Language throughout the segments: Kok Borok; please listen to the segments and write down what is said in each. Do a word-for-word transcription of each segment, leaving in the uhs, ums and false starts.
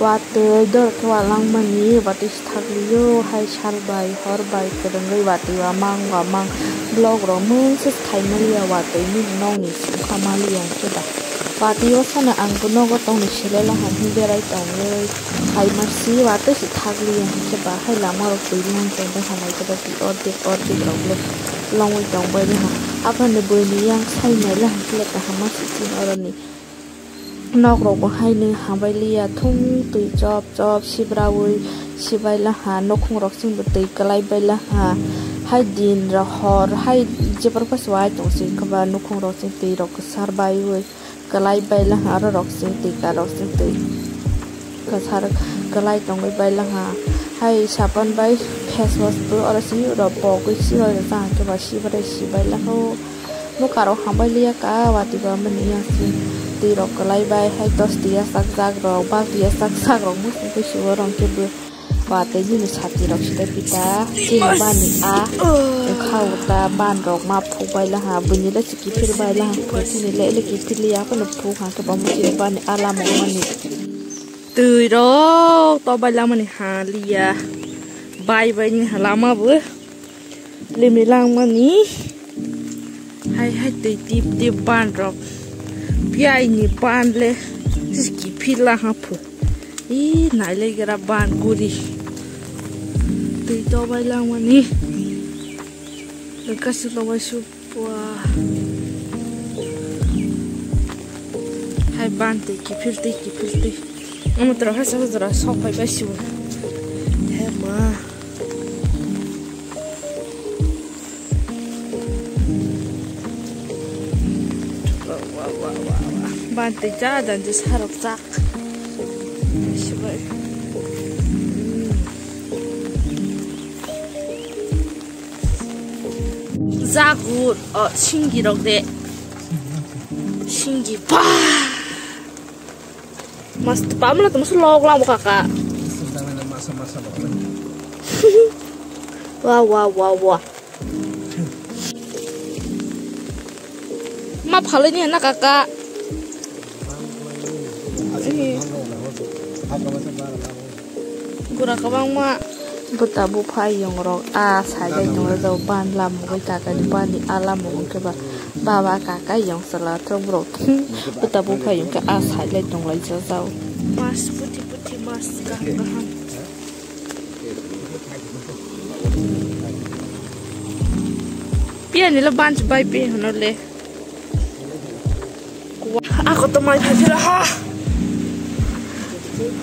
Watwi dor khe walangmani watwi si thaklio, hai sal bai hor bai kwrwngwi watwi wamang wamang vlog rok mungsa si khaimaliya, watwi nini nokni songkha maliya hwnkhe ba. Watwi o sano ang bo nogo tongni selai laha hwnwi berai tongwi khaima si watwi si thaklio hwnkhe ba, hai lama rok twi long tongbai hamai khe ba twi ordek ordek rok le longwi tongbai laha. Aphano buini yang sai nai laha hwnkhe le kaham ma si chini oroni. Nok rok bo haino hambai liya, thung twi chop chop sibraui sibai laha, nukhung rok chwng bo twi kwlai bai laha. Hai din rok hor hai jebor phai se wai tong se, wngkha ba nukhung rok chwng twi rok kwsar baiwi kwlai bai laha, aro rok chwng twi ka rok chwng twi kwsar kwlai tongwi bai laha. Hai sapan bai face wash bo oro si rok pogwi si roi rwchang hwnkhe ba sibrai sibai laha o. Nukarok hambai liya ka, watwi ba mani yang si twi rok kwlai bai, hai tos twi ya sak jak rok, bak twi ya sak sak rok, muchung twi sibo rong khe bo watwi nini sati rok sida pita, chini bani a wngkha o ta ban rok ma phuk bai laha, buini le si kiphil bai laha, chini le ele kiphil liya, aphano phuk hwnkhe bo chini bani a lama mani twi rok to bai lamani ha liya, bai bai ni ha lama bo. Limi langmani hai hai twi tip tip ban rok, piyai ni ban le kiphil laha phu. I nai le gira ban guri twi tobai langmani. Kasi tobai su pua. Hai ban twi kiphil twi kiphil twi. Omo tora hasa hasa sok phai bai sibo. He ma. Ban twi ja dan je sarok chak. Sibai. Jagur, o, singi rok de. Singi, ba. Mas, pamla tamo se log lamo kaka. Wa, wa, wa, wa. Ma phalai ni na kaka. Gura kwbangma. Buta buphai yong rok a sai dai tongo, ban lamugwi kaka ni bani a lamugwi khe ba baba kaka yong sala thok borok buta buphai yong khe a sai dai tong lai jajao. Mas puthi puthi mas kaham kaham. Piya ni lo ban bai pe hono le. Ako to mai phai phira ha.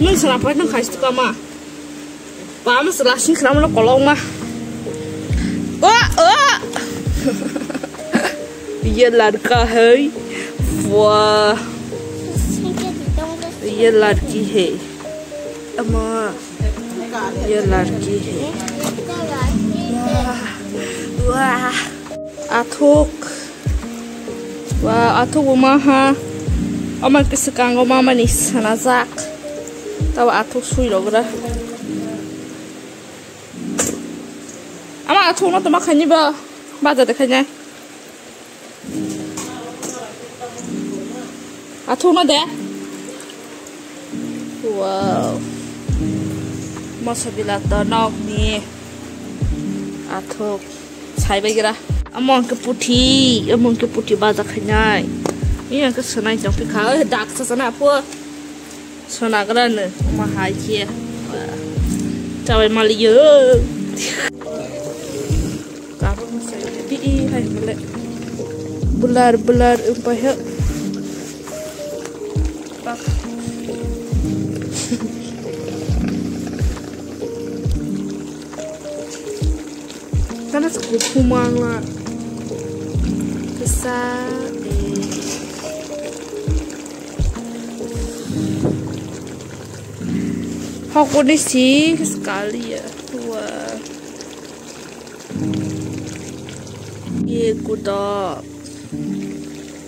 Nung sara pai nung khais tu kama. Pam sala sing khram lo kolong ma. O, o. Ye ladka hai. Wah. Ye ladki hai. Ama. Ye ladki hai. Wah. Wah. Athuk. Wa, athuk bo ma ha. Omo khe swkango mamani swnajak. Tabo athuk sui rok gra. Ama athuk no toma khaini bo. Baja de khainai. Athuk no de. Wow. Moso bila to nok ni. Athuk. Sai bai gra. Amo hwnkhe puthi, amo hwnkhe puthi baja khainai. Iya hwnkhe swnai tong phikha, oi dak sa sana po. Sona gra no, ma hai khe. Chabai mali yo. Kabo sai di i hai male. Bular, bular, umpai he. Bak. Tana sa kuphumang la. Kesa, eh. Hokoni si, kesa kali ya. Wah. Ye kuda.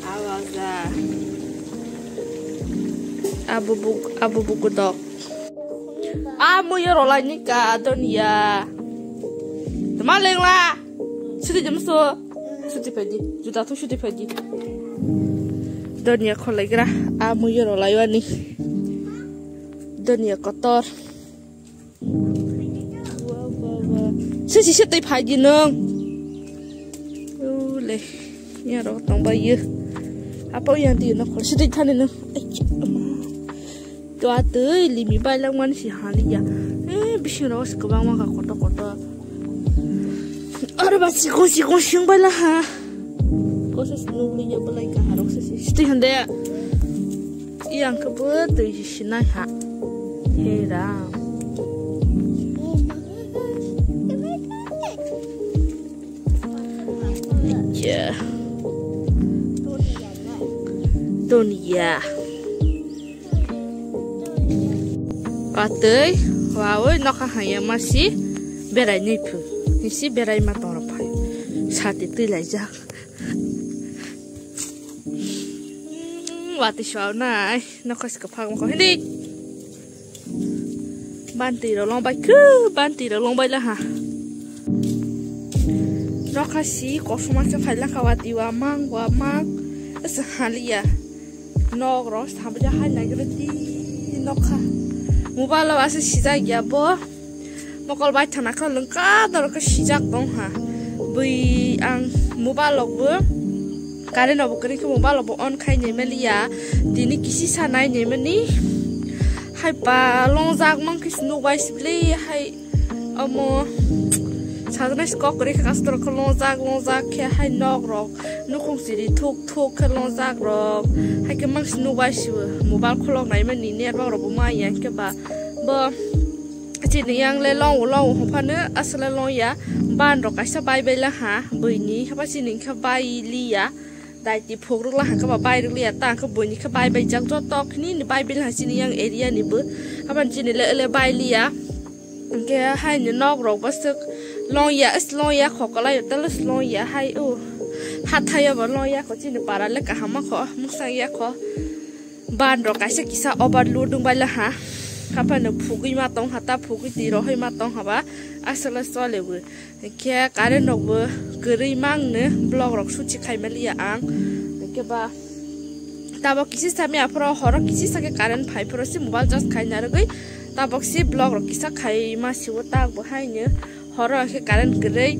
Awaza. Abu bu, abu bu kuda. A muyo rolai ni ka donia. Tama lengla. Suti jemso. Suti pedi. Juta tu suti pedi. Donia kholai gra. A muyo rolai wani. Dunia kotor. Wa, wa, wa. Sisi, sisi, tei phai di nung. Ule, ya ro tong ba ye. Apa yang di nung khol sisi thani nung. Ai, ama. To a tei limi bai lang man si hali ya. Eh, bising ro si kwbang ma ka kotor kotor. Aro ba sikon sikon sing bai la ha. Ko se nung li ya belai ka harok se si. Siti hande. Yang ke bo tei si sinai ha. He Ram. Yeah. Dunia. Watwi, wawi, nokha haya masi berai nai phu. Nisi berai ma toro phai. Sati twi laijak. Watwi swaw nai, nokha sika phang ko hindi. Banti rok long bai khu, banti rok long bai la ha. Nokha si kosoma khe phai la kha watwi wa mang, wa mang. Asa haliya. Nok rok samja hai nai gre di nokha. Mobile o asa sijak ya bo. Mokol bai thana kha lungka doro khe sijak tong ha. Bui ang mobile rok bo current rok bo kwrwi khe mobile rok bo on khai nai mali ya. Tini kisi sa nai nai mani. Hai pa longjak mang khe nuk bai sibli hai. Omo sajana si kok kwrwi kha kastor khe longjak longjak khe hai nok rok nukhung siri thuk thuk khe longjak rok hai khe mang si nuk bai si mobile kholok nai mani net rok bo ma ya khe ba bo chini yang le long long phano asle long ya ban rok kaisa bai bai la ha buini haba chini khe bai li ya. Daiti phuk rwk la hangkhe ba bai rwk liya ta hangkhe buini khe bai bai jak joto khini ni bai bai la chini yang area ni bo haban chini le le bai liya. Hingke hai ni nok rok bo swk long ya is long ya kho kwlai tele long ya hai o hathai o bo long ya kho chini para le kaham ma kho mungsa ya kho ban rok kaisa kisa overload wng bai la ha haphano phugwi ma tong ha ta phugwi twi rohoi ma tong ha ba aswk le chole bo. Hingke current rok bo kwrwi mang no block rok suchi khai maliya ang. Hingke ba tabok kisi samya aphoro horo kisi sake current phai phoro si mobile charge khai narwgwi tabok si block rok kisa khai ma siwo tak bo hai no horo hingke current kwrwi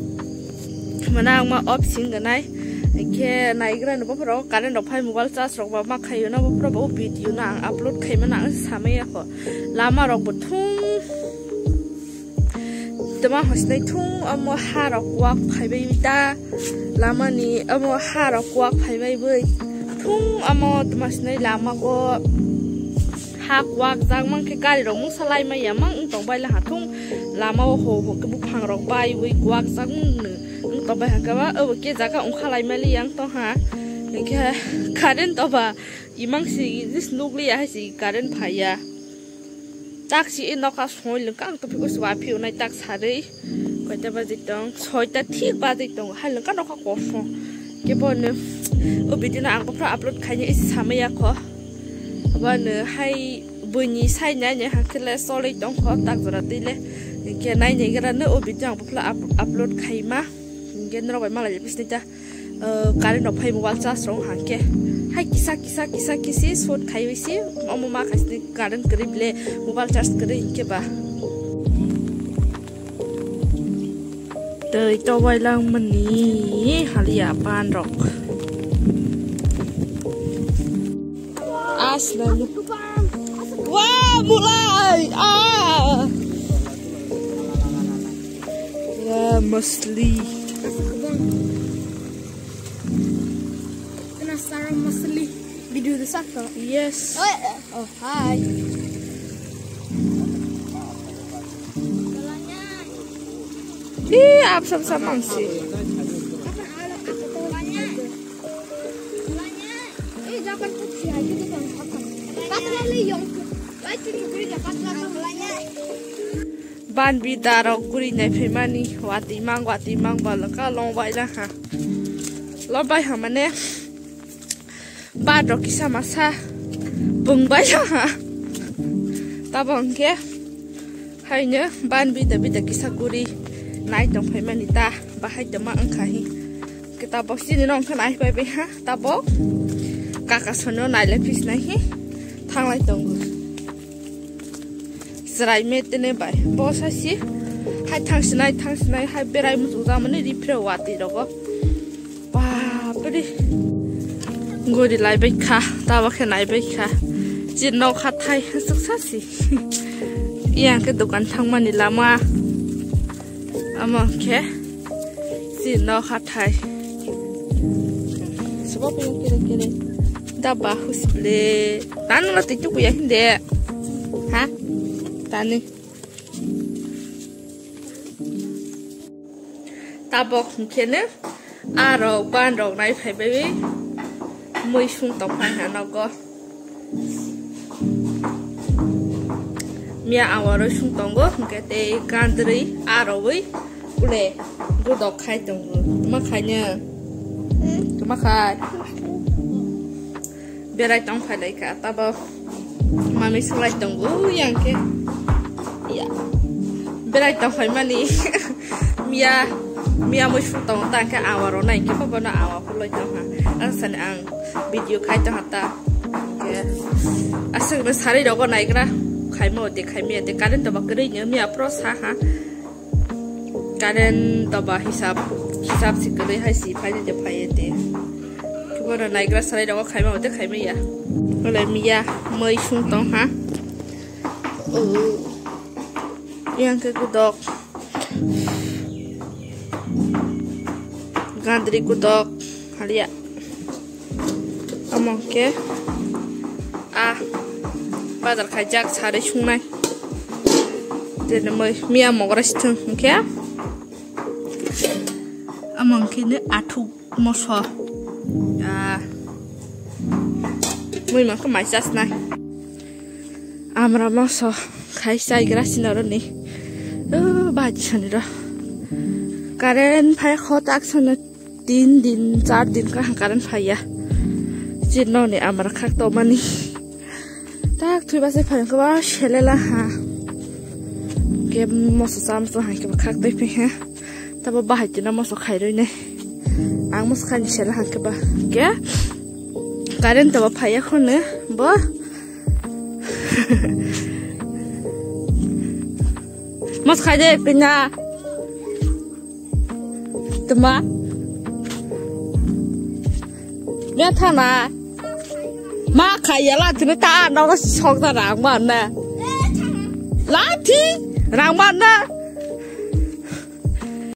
mwnang ma off sing ganai. Hingke naigra no bophoro current rok phai mobile charge rok ba ma khaio no bophoro bo video no ang upload khai mano ang samaya kho lama rok bo thung. Tama hosnai thung omo ha rok kuak phaibai ta lamani omo ha rok kuak phaibai bai thung omo tama hosnai lama go ha kuak jak mang khe gari rok mungsa lai maya mang wng tong bai la ha thung lama o ho ho khe buphang rok bai wi kuak jak mang no wng tong bai ha khe ba obo ke jaga wng kha lai mali yang tong ha hingkhe current oba imang si jis nukli ya hai si current phai ya. Tak si e nokha soi lengkang to phiko swa phio nai tak sarui. Koita baji tong, soita thik baji tong. Hai lengkang nokha kosong. Kebo no o video no ang bophra upload khaini isi samaya kho. Abo no hai buini sai nai nai hangkhe le soloi tong kho tak jora twi le. Hingkhe nai nai gra no o video ang bophra up-, upload khaima. Hingkhe norok bai malai bisni ta. Current rok phai mobile charge rok hangke hai kisa kisa kisa kisi short khai wi si omo ma khai sini current kwrwi bile mobile charge kwrwi hingke ba. Tei tobai lang mani haliya pan rok. Asla. Wah, mulai. Ah. Ya, masli. Kena sarang masli. Video de sakto. Yes. Oh, oh, hi. Ih, ap sam sam mangsi. Banbi darok guri nai phaimani, watwi mang, watwi mang ba lwkha long bai la ha. Long bai ha mane, ban rok kisa masa bung bai la ha. Tabo hwnkhe, Haino ban bida bida kisa guri nai tong phaimani ta, bahai tongma wngkha hi. Khe tabok chini no wngkha nai pai bai ha, tabok kaka sono nai lai phis nai hi thanglai tongo. Chwrai me tene bai. Bo sa si. Hai thang sinai, thang sinai, hai berai muchung jamani ri phre wati rogo. Bapre. Gori lai bai kha, tabo khe nai bai kha. Chini nok hathai hwswk sa si. Yang khe dukan thangmani lama. Amo khe chini nok hathai. Sobo khe kere kere. Da ba husle. Tanu na titu kuya hinde. Ha? Tani. Tabok hwnkhe no aro ban rok nai phai bai mui sung tong phai ha nogo. Miya awaroi sung tongo hwnkhe tei gandrwi aroi ule gudok khai tongo. Tma khaino? Tma khai? Berai tong phai lai kha, tabo mami sulai tongo yang khe. Ya. Berai tong phai mani. Miya, miya mui sung tongo ta khe awa rw nai khe bono awa pulai tong ha. Ang sani ang video khai tong ha ta. Khe aswk no sari rogo naigra khaima ode khaima ode current to ba kwrwi no miya pro sa ha. Current to ba hisab, hisab si kwrwi hai si phai de phai de. Kiboro naigra sarai rogo khaima hote khaima ya. Ole miya mui sung tong ha. Yang ke gudok. Gandri gudok. Halia. Amo khe a bazar khaijak sari sungnai. Tene moi miya mogra sithwng hwnkhe amo hwnkhe ne athuk moso. A moi mangkhe mai chasnai. Amra moso khai chaigra sinaroni. O baji saniro. Current phai khot aksana. Tin din, char din kaham current phaiya. Chini nokni amra khak tongmani. Tak thwi bachai phai khe ba selela ha. Ke moso cham cham hai khe ba khak twi phi ha. Tabo bahai tina moso khairoi ne. Ang moso khaini sela ha khe ba. Ke current tabo phaiya khone bo. Moso khai de pina. Tma. Nya thana. Ma khaya la thini ta no sok da rang ma na. La thi rang ma na.